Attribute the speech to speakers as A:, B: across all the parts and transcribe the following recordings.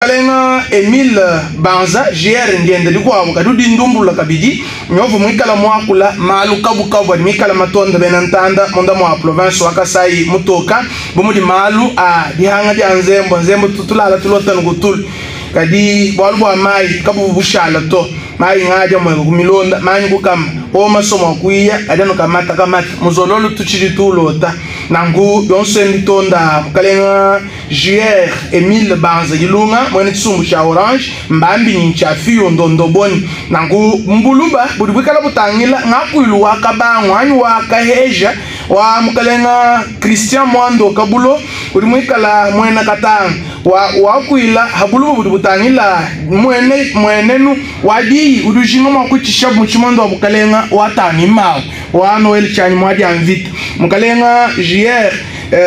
A: Mukalenga Emile Banza JR ndienda dikuabu kadi udi ndumbulula kabidi nyovu muikala muakula malu kabukabu adi mikala matonda bena ntanda munda mua province wa Kasai mutoka bu mudi malu a dihanga dia nzembo nzembo tutulala tulota nukutulu kadi bualu bua mayi kabuvu bushala to mayi ngadia mueka ku milonda manyi kukama o masomo akuiya adi anu kamata kamata muzololo tutshidi tulota nanku bionso mbitonda mukalenga JR Emile Banza Ilunga, muena tshisumbu tshia Orange, mbambi ni ntshia Fiyo Ndondoboni. Nanku mbuluba budi buikala butangila ngakuilu wa Kabangu anyi wa Kaheja wa mukalenga Christian Mwando Kabulo udi muikala muena Katanga wa wakuila ha buluba budi butangila muene muenenu wa diyi udi ujinga mua kuitshisha mu tshimondo wa bukalenga wa tanu imawu wa Noel Tshianyi Muadia Mvita. Mukalenga JR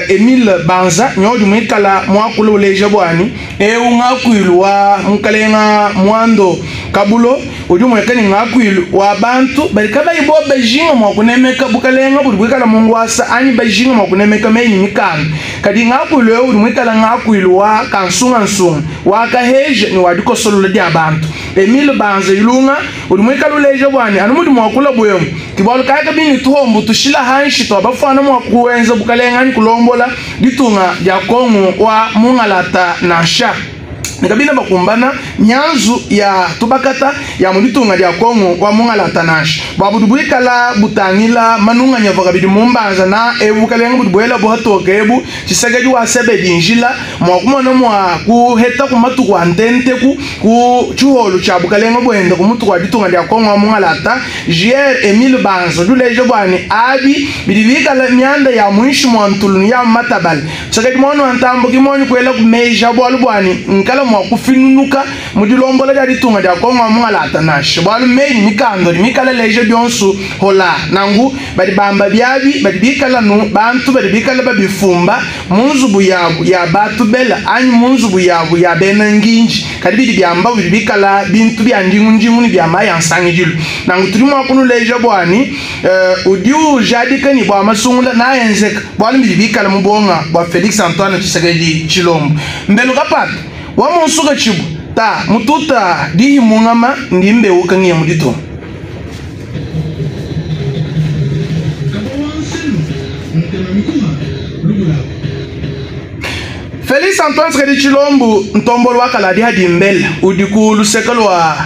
A: Emile Banza nyo udi muikala muakula uleja buani eu ngakuilu wa mukalenga Mwando Kabulo udi umueka ne ngakuilu wa bantu badi kabayi bo bajinga mua kunemeka bukalenga budi buikala mu ngwasa anyi bajinga mua kunemeka meyi ne mikanda. Kadi ngakuilu eu udi muikala ngakuilu wa kansungansunga wa kaheja ne wa dikosolola dia bantu. Emile Banza Ilunga udi muikala uleja buani anu mudi muakula buemu ke bualu kaya kabini tuhombu tushila hanshi tua bafuana mua kuenza bukalenga anyi kulombola ditunga dia Kongo wa mungalata nansha. Ne kabina bakumbana nyanzu ya tubakata ya mu ditunga dia Kongo wa mungalata nansha. Bua budi buikala butangila manunganya avua kabidi mu mbanza na ebu bukalenga budi buela buhatoka ebu Tshisekedi wa sebedi njila mua kumona mua kuheta ku matuku a ntenteku ku tshiholu tshia bukalenga buenda ku mutu kua ditunga dia Kongo wa mungalata. JR Emile Banza udi uleja bua ne abi bidi bikala mianda ya muinshi mua ntulu ne ya mu matabale. Tshisekedi muana wa ntambo ki muanyi kuela ku meji a bualu bua ne nkala mua kufinunuka mu dilombola dia ditunga dia Kongo wa mungalata nansha bualu meyi ne mikanda adi mikala leja bionso hola. Nanku badi bamba biabi badi bikala nu bantu badi bikala babifumba mu nzubu yabu ya batu bela anyi mu nzubu yabu ya bena nginji, kadi bidi biamba bidi bikala bintu bia ndingu-ndingu ne bia mayi a nsangidilu. Nanku tudi mua kunuleja bua ne udi ujadika ne bua masungula naenzeka bualu bidi bikala mu buonga bua Felix Antoine Tshisekedi Tshilombo. Mbelu kapata wa mu nsuka tshibu ta mututa dihi mungama ndi mbeuka ngiya mu ditunga. Felix Antoine Tshisekedi Tshilombo ntombolo wa kaladi hadi mbele udi ku luseke lua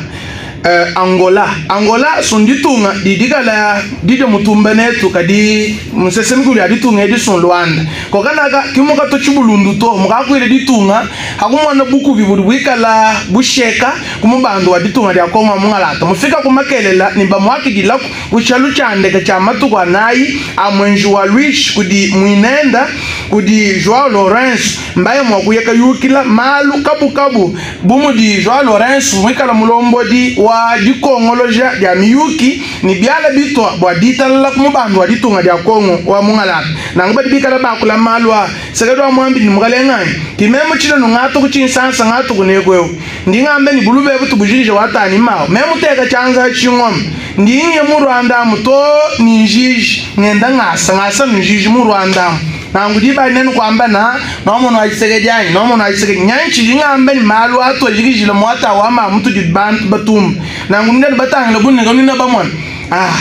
A: Angola. Angola sun ditunga didikala didi mutumba netu kadi nsese mikulu ya ditunga edi sun Luanda. Kokanaka kimuka to tshibulundu to mukakuile ditunga hakumona bukubi budi buikala busheka ku mubanda wa ditunga dia Kongo wa mungalata mufika ku makelela ne bamuakidilaku ku tshialu tshia ndeke tshia matuku anayi a muenji wa Luish kudi muinenda kudi Joao Lourenço mbaye mua kuya kayukila malu kabukabu bu mudi Joao Lourenço muikala mulombodi wa dikongoloja dia miyuki ne biala bitua bua ditalala ku mubanda wa ditunga dia Kongo wa mungalata. Nanku badi bikala bakula malu a Sekedi wa muambi ne mukalenga anyi ki meme tshina nu ngatuku tshinsansa ngatuku neku eu ndi ngamba ne buluba ebu tubujikije wa tani mawu meme muteka tshianza tshingoma ndi nya mu Rwanda amu to ni njiji ngenda ngasa ngasa nu njiji mu Rwanda amu nanku diba nenu kuamba na nomono wa Tshisekedi anyi nomono wa Tshisekedi nyanchi ngamba ne malu atuajikijile muata wa mamu tudi bantu batumba nanku ndenu batangila bunene nina bamona ah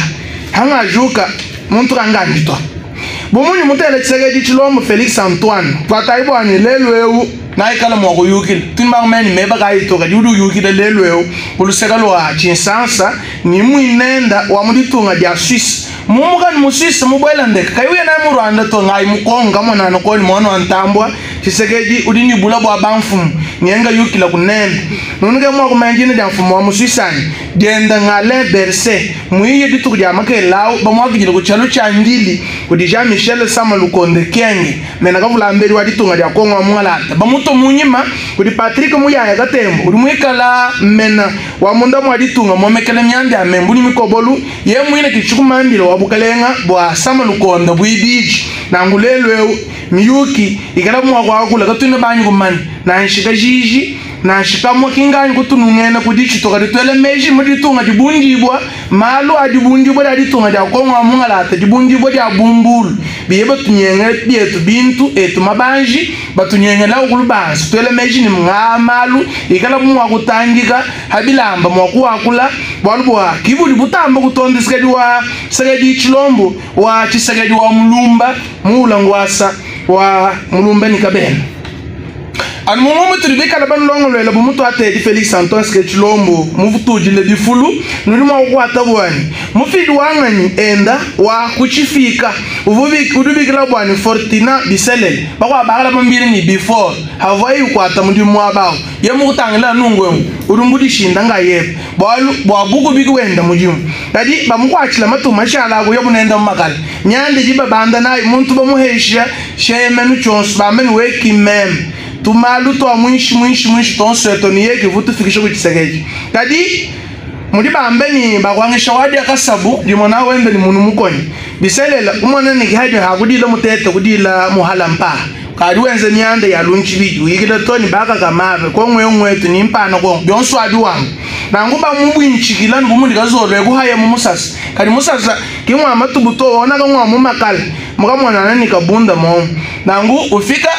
A: hangajuka muntu kangandi to bu munyi mutele Tshisekedi Tshilombo Felix Antoine twatayi bwanyi lelu eu naikala mua kuyukila tuni bangumene meba kayi to kadi udi uyukila lelu eu ku luseke lua Tshinsansa ni muinenda wa mu ditunga dia Suisse mumukani mu Suisse mubuela ndeke kayi uya naye mu Rwanda to ngai mu Congo kamonana koni mwana wa ntambwa Tshisekedi udi ni bula bua bamfumu nyenga yukila kunene nunuke mua kumanya dina dia mfumu wa mu Suisse anyi dienda ng'Alain Berset muiye dituku dia makelela bamuakidile ku tshialu tshia Ndili kudi Jean Michel Sama Lukonde Kyenge mena kavula mbedi wa ditunga dia Kongo wa mungalata bamuto munyima kudi Patrick Muyaya Katembo udi muikala mena wa munda mua ditunga muomekela mianda ya membu ne mikobolu ye muine kitshikumambila wa bukalenga bua Sama Lukonde buibidi nanku lelu eu miyuki ikala mua kuakula katuina banyi kumanya nansha kajiji. Nansha kamue ki nganyi kutunungena ku ditshi to, kadi tuele meji mu ditunga dibundibua malu a dibundibua dia ditunga dia Kongo wa mungalata, dibundibua dia bumbulu, biye batunyenge bietu bintu, etu mabanji, batunyengelawu ku lubanza. Tuele meji ne ngaa malu ikalabu mua kutandika ha bilamba mua kuakula, bualu bua ki budi butamba kutonda Tshisekedi wa Tshisekedi Tshilombo wa Tshisekedi wa Mulumba muula nguasa wa Mulumba ne Kabena. Anu mu ngumu tudi bikale banulongoluela bu mutuatedi Felix Antoine Tshisekedi Tshilombo mutudile bifulu, nudi mua kukuata buanyi mufidi wa nganyi enda wa ku tshifika uvua udi ubikila buanyi Fortunat Biselele bakuabu bakala bamubila ne Before havuaye ukuata mudimu muaba au ye mukutangila nungu eu udi mbudishinda ngayebe bualu bua bukubi wenda mudimu kadi bamukuatshila matuku mashala aku yobu nenda mu makala mianda idi babanda nayi muntu bamuhesha tshieyemenu tshionso bambe ne weki meme tumalu tua muinshi muinshi muinshi tuonso etu ne yeki uvua utufikisha ku Tshisekedi kadi mudi bambe ne bakuangisha wadia kasabu dimona wende ne munu mukonyi biselela umona ne hadi hakudila mutete kudila muhala mpa kadi wenze mianda ya lunchibidi uyikila to ne bakakamabe kongwe ngwetu ni mpana kongo byonso abi wamba nangu bamubwinchikila nibumudi kazolwe kuhaya mu musasa kadi musasa kimwa matubu to ona kamwa mu makala mukamwanana ni kabunda mo nangu ufika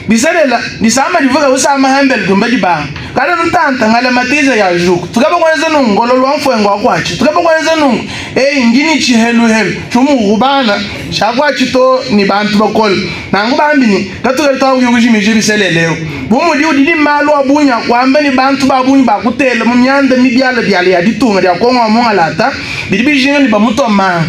A: biselela disama divuka usama hambele dumba dibanga kada ntanta ngala matiza ya juku tukaba kwenza nungu ngolo lwa mfwengo akwachi tukaba kwenza nungu eyi ngini chiheluhelu chumukubana chakwachi to ni bantu bakolo nangu bambini katukali twakuyukujimije biseleleo bumudi udili malu abunya kwamba ni bantu babunyi bakutela mu myanda mibyala byala ya ditunga lya Kongo wa mungalata bidi bijinga ni bamutwa manga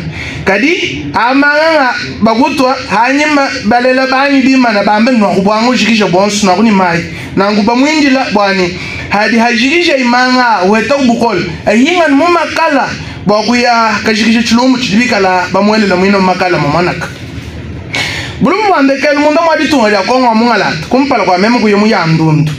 A: kadi amanga bakutwa hanyuma balela banyi bimana bambe nwakubwanga ujikisha bonso nakuni mai nangu bamwindila bwani hadi hajikisha imanga weta kubukola ahinga mu makala bwakuya kajikisha chilombo chidibikala bamwelela mwino makala mamanaka bulumu bwandekele munda mwa ditunga lya Kongo wa mungalata kumpala kwa meme kuye muyandundu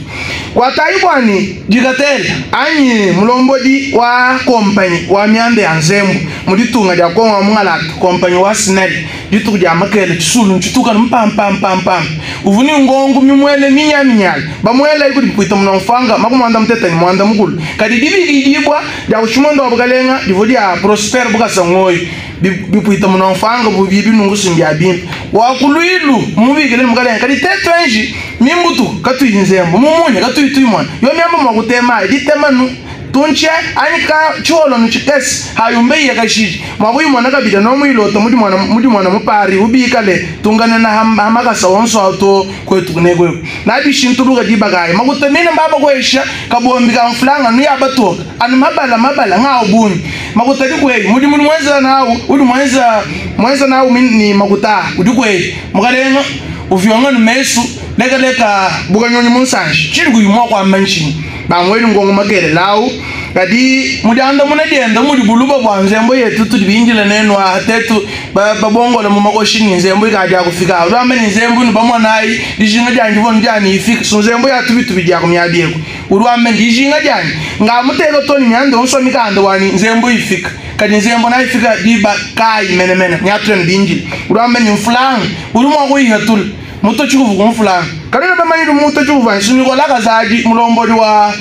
A: kwatayi bwani dikatela anyi mulombodi wa kompanyi wa myanda ya nzembu mu ditunga lya Kongo wa mungalata kompanyi wa SNEL dituku dia makele tshisulu ntshituka mpampampampam uvuni ngongo mimwele minyaminyala bamwela ikudi kuita munamfanga makumwanda muteta ni mwanda mukulu kadi dibikidibwa dia kushimondo wa bukalenga divu dia Prosper Bukasa ngoyo bipuita munamfanga bubibi nungu simbya bimpe wakulwilu mubikile mukalenga kadi tetu enji mimbutu katuyi nzembo mumunya katuyi tuyimona yo myamba mwakutema ditema nu tunche ani ka chiolo nu chikesi hayumbe iya kashiji mwakuyimona kabida nomwilota mudi mwana mudi mwana mupari ubikale tungane na hamakasa wonso auto kwetu kunekweku nabishintuluka dibakayi makutamina mbaba kwesha kabombi ka mfulanga nuyabatoka anu mabala mabala ngao bunyi makutali kweyi mudi mudi mwenza nawu udi mwenza mwenza nawu ni makuta udi kweyi mukalenga uvyonga numesu leka leka bukanyonyi munsanje chili kuyumwa kwa manchini bamweli ngongo makele lawu kadi mudianda muna dienda mudi buluba bwa nzembo yetu tudi binjila nenu atetu babongola mu makoshi ni nzembo ikaja kufika ulamba ni nzembo ni bamwanayi dijinga janji vono jani ifika so nzembo ya tubi tubi dia kumyabieko ulwambe dijinga jani ngamutelo toni myando onso mikando wani nzembo ifika kadi nzembo na ifika diba kai mene mene nyatren binjila ulwambe ni mfulanga ulumwa kuyihatula muto chikuvu kumfulanga kanena bamanyi muto chikuvu nsinikola kazaji mulomboli wa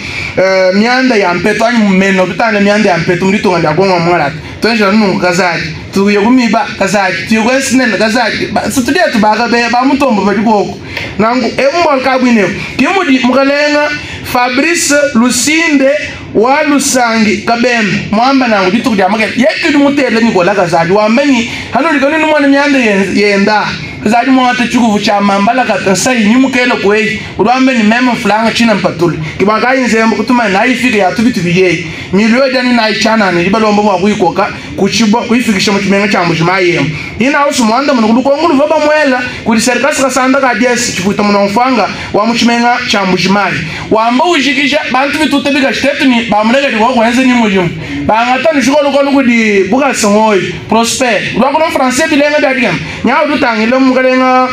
A: myanda ya mpeto anyi mumeno tutana myanda ya mpeto mulitunga lya Kongo mwalata twenjela nungu kazaji tuye kumiba kazaji tuye kwesinene kazaji situdiye tubaka be bamutombo balikoko nangu embo kabwine kimudi mukalenga Fabrice Lusinde wa Lusangi Kabembe mwamba nangu dituku dia makele yekidi mutele nikola kazaji wambeni hano likani numwana myanda yenda zali mwata chikuvu cha mambala kata sai nyumukele kweyi ulwambe ni meme mfulanga china mpatule kibaka inzembo kutuma na ifika ya tubi tubi yeyi milio jani na ichana ni balombo bwa kuikoka kuchibwa kuifikisha mu chimenga cha mbujimayi ina usu mwanda muno kulukongulu vaba mwela kuli serikali kasanda ka DS chikuita muno mfanga wa muchimenga cha mbujimayi wamba ujikisha bantu bitute bikashitetu ni bamurega dikwa kwenze ni mujimu bangata nishikolo kolu kudi Bukasa ngoyi Prosper ulwakuno français bilenga byadigam nyawu dutangile mukalenga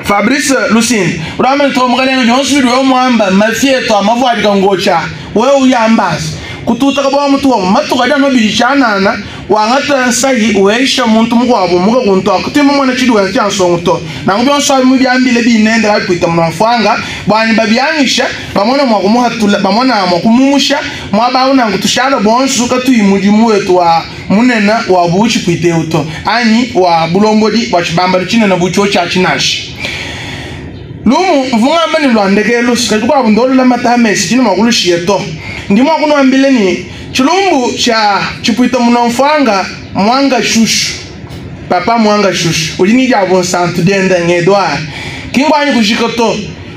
A: Fabrice Lucinde ulwamene to mukalenga jonsi bidi we mwamba mafieto amavwadika ngocha wewe uyambazi Kututa kabua mutu wa matuku adi anu abidi tshianana, wangata nsayi uhesha muntu mukuabu umuka kuntu aku. Tuimba muena tshidi wenza tshia nsongo to. Nanku bionso abi mubiambile binende kabipita munua-mfuanga, buanyi babiangisha, bamona mua kumuhatula, bamona mua kumumusha muaba au. Nanku tushala bonso katuyi mudimu wetu wa munene wa bu tshipuita eu to, anyi wa bulombodi bua tshibambalu tshinene bu tshiotshi atshi nansha. Lumu, mvua ngamba ne lua ndekelu, kadi kuabu ndo lulamata mesi, tshina mua kulushiya to. Ndi mua kunuambila ne tshilumbu tshia tshipuita munua mfuanga Mwanga Shushu, Papa Mwanga Shushu, udi ne dia bunsantu dienda ng'Edouard. Ki nkuanyi kujika to.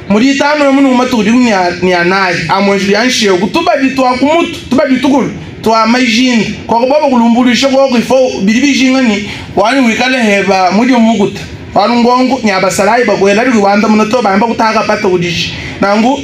A: Mu ditanu emu nunku matuku dikumi ne anayi a muenji dia nshiya ku tubadi tua ku mutu, tubadi tukulu tua majinda, koko bobo kulumbuluisha koku ifo bidi bijinga ne wanyi wikale heba mudie mukuta. Bualu ngongu nya basalayi bakuela dikui wandamuna to bamba kutaka pata kudishi. Nanku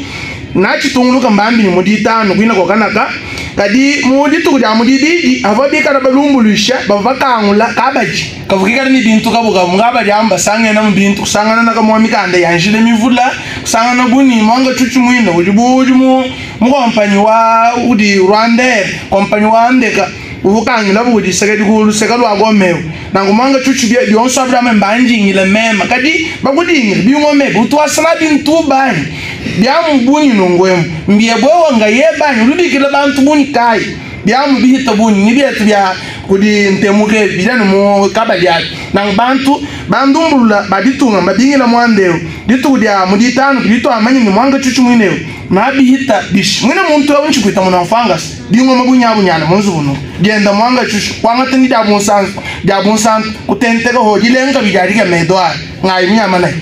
A: natshitunguluka mbambi ne mu ditanu kuina kua kanaka. Kadi mu dituku dia mu dibidi avua bikala balumbuluisha bavua bakangula kabadi kavua kikala ne bintu kabukabu. Mu kabadi amu basangena mu bintu kusangana naka mua mikanda ya njila mivula kusangana bu ne muanga tshutshi muina udi bu udi mu mu kompanyi wa udi Rwandair kompanyi wa ndeka uvua ukangila bu udi sekedi ku luseka lua Goma eu. Nanku muanga tshutshi bia bionso abi ame mbanjingile mema kadi bakudingile bingoma ebi utuasa nabi ntuba anyi biamu bunyi nungu emu mbiebwewa nga yeba anyi udi ubikila bantu bunyi kayi biamu bihita bunyi ni bietu bia kudi ntemuka ebi bidi anu mu kabadi abi nanku bantu bandumbulula ba ditunga mbabingila muanda eu dituku dia mu ditanu tudi tuamanya ni muanga tshutshi muine eu nabihita bishi muine muntu eu ntshipuita muna mfuangasa. Bingoma bunyabunyana mu nzubu nunku, dienda muanga tshushu, kuangata ni dia bunsantu, dia bunsantu, kutenteka ho dilenga kabidi adi kema Edouard ngayi munyamanayi.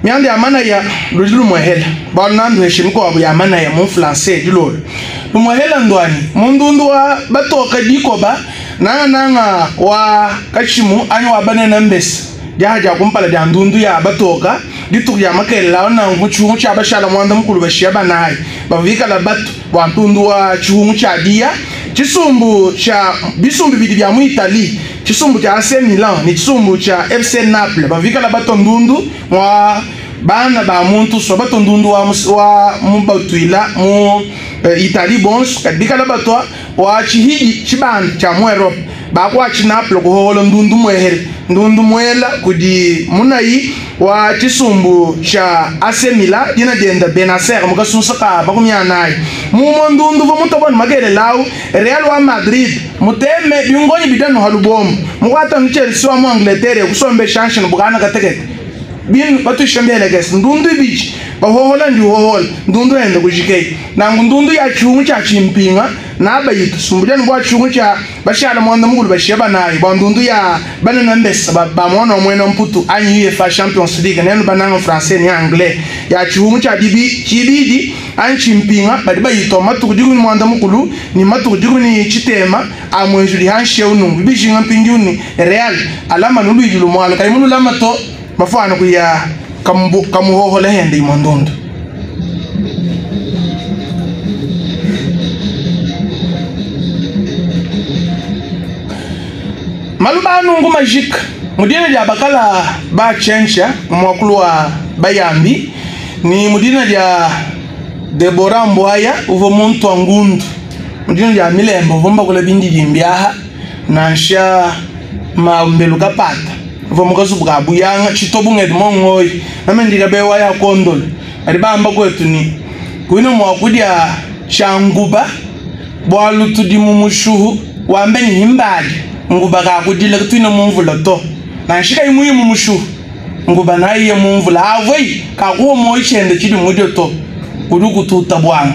A: Mianda ya manaya ludi lumuehela bualu nanduheshe mikuabu ya manaya mu français dilolo. Lumuehela nduani mu ndundu wa batoka dikoba nangananga wa kashimu anyi wa banene mbesa diaha dia kumpala dia ndundu ya batoka. Dituku dia makelela au nanku mu tshihungu tshia bashala muanda mukulu bashiya banayi bavua bikala batu bua ntundu wa tshihungu tshia diya. Tshisumbu tshia bisumbu bibidi bia mu Italie, tshisumbu tshia AC Milan ne tshisumbu tshia FC Naples bavua bikala batua ndundu mua bana ba muntu sua batua ndundu wa, wa mu batuila mu Italie bonso kadi bikala batua wa tshihidi tshibanda tshia mu Europe. Bakuatshi Naples kuhohola ndundu muehele ndundu muela kudi munayi wa tshisumbu tshia AC Milan dina dienda Bennacer mu kasunsa ka 40. Mumue ndundu uvua mutobone makelela au, Real wa Madrid muteme bingonyi bidanu ha lubombo mukuatanu Chelsea wa mu Angleterre kusombesha nshina bukana katekete binu batuisha mbielekese ndundu ibidi bahohola ndi uhohola ndundu enda kujikeyi nanku ndundu ya tshihungu tshia tshimpinga nabayitu sumbu dianu bua tshihungu tshia Bashala muanda mukulu bashiya banayi bua ndundu ya banene mbesa ba ba muana wa muena Mputu anyi UEFA Champions League nenu bananga français ne anglais ya tshihungu tshia dibi tshibidi anyi tshimpinga badi bayitua matuku dikumi ne muanda mukulu ne matuku dikumi ne tshitema a muenji udi hanshi eu nunku bijinga mpindiu ne Real alama nu luidi lumualu kayi mululama to mafuana kuya kamuhohola hende imua ndundu. Maluba a nunku majika mu dina dia bakala ba tshientsha mu muakulu wa bayambi ne mu dina dia Deborah Mbuaya uvua muntu wa ngundu mu dina dia Milemba uvua mbakula bindidimbi aha nansha mambelu kapata. Uvua mu kazubu ka buyanga tshitobu ng'Edmond Ngoyi. Meme ndi kabewa ya kondolo. Badi bamba kuetu ni kuina mua kudia tshia nguba bualu tudi mu mushuhu. Wambe ni himbali nguba kakudila tuina mu mvula to. Nansha kayi muye mu mushuhu nguba nayiye mu mvula avoi kakuwa moyi tshienda tshidi mudio to. Udi ukututa buanga.